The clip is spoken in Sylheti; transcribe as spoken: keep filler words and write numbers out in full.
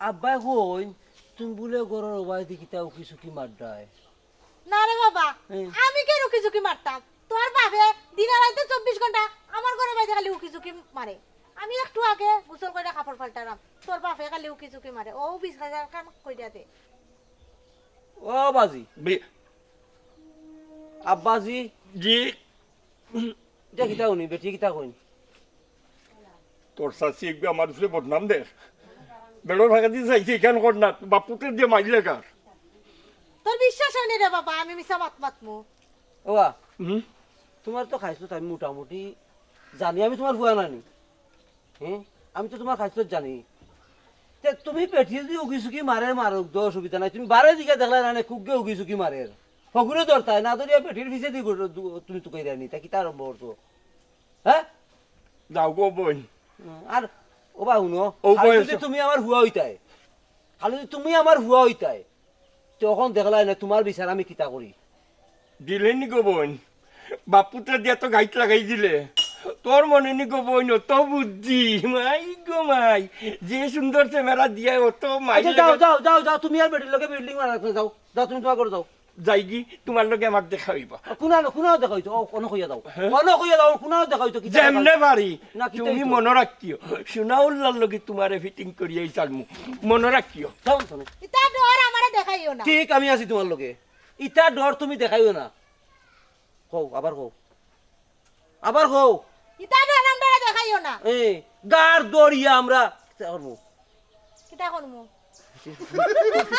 আব্বায় কইন, তুমি বুলে ঘরর অবায়দি কিতা উকি চুকি মাররায়। না রে বাবা, হুম। আমি কেনে উকি চুকি মারতাম? তোর বাপে দিনে রাইতে চব্বিশ ঘন্টা আমার ঘরর বাইরে খালি উকি চুকি মারে। আমি একটু আগে গোসল কইরা কাপড় পাল্টারাম, তোর বাপে খালি উকি চুকি মারে। ও বিশ হাজার খান কইরা দে। ও বাজি, বি- আব্বাজি, জি। ইটা কিতা হুনি, বেটি কিতা কইন? তোর চাচি একবার আমার উপরে বদনাম দের। বেড়ো ভাগা দিয়ে চাইছে এখান কর না, বাপুতে দিয়ে মাইলে কার। তোর বিশ্বাস অয়নি রে বাবা, আমি মিছা মাত মাতমু। ওবা, হুম? তুমার তো খাইছলত আমি মোটামুটি জানি, আমি তুমার ফুয়া নানি। হ্যাঁ, আমি তো তুমার খাইছলত জানি। তে তুমি বেটি যদি উকি চুকি মারে মারুক, তো অসুবিধা নাই। তুমি বারে দিকে দেখলায় না নে, কুকগে উকি চুকি মারের। হগুরে ধরতায় না, ধরিয়া বেটির পিছেদি ঘুর-, দু-, তুমি তুকাইরায় নি, তা কিতা আরম্ভ করছো? হ্যাঁ? যাও গো বইন। হুম, আর ওবা হুনো, ও খালি বয়স। যদি তুমি আমার ফুয়া অইতায়, খালি যদি তুমি আমার ফুয়া অইতায়, তখন দেখলায় না তুমার বিচার আমি কিতা করি। দিলে নি গো বইন, বাপুতে দিয়া তো গাইত লাগাই দিলে। তোর মনে নি গো বইন, অত বুদ্ধি, মাই গো মাই, যে সুন্দর চেহারা দিয়া অত মাই আচ্ছা, যাও, যাও, যাও, যাও, তুমি আর বেটির লগে বিল্ডিং মারা রাখো, যাও, যাও, তুমি তুমার ঘরো যাও। যাইগি, তুমার লগে আমার দেখা অইবা। আর কুনানো, কুনানো দেখা অইতো, ও, অনো কইয়া দাও। হ্যাঁ? অনো কইয়া দাও, কুনানো দেখা অইতো, কিতা দেখা যেমনে অইতো? পারি, না, কিতা তুমি অইতো? মনো রাখিও, সোনাউল্লার লগে তুমারে ফিটিং করিয়াই চালমু। মনো রাখিও। যাও, শোনো। ইতা ডর আমারে দেখাইও না। ঠিক আমি আছি তুমার লগে। ইতা ডর তুমি দেখাইও না। কও, আবার কও। আবার কও। ইতা ডর আমারে দেখাইও না। এ, গার দরিয়া আমরা কিতা করমু? কিতা করমু?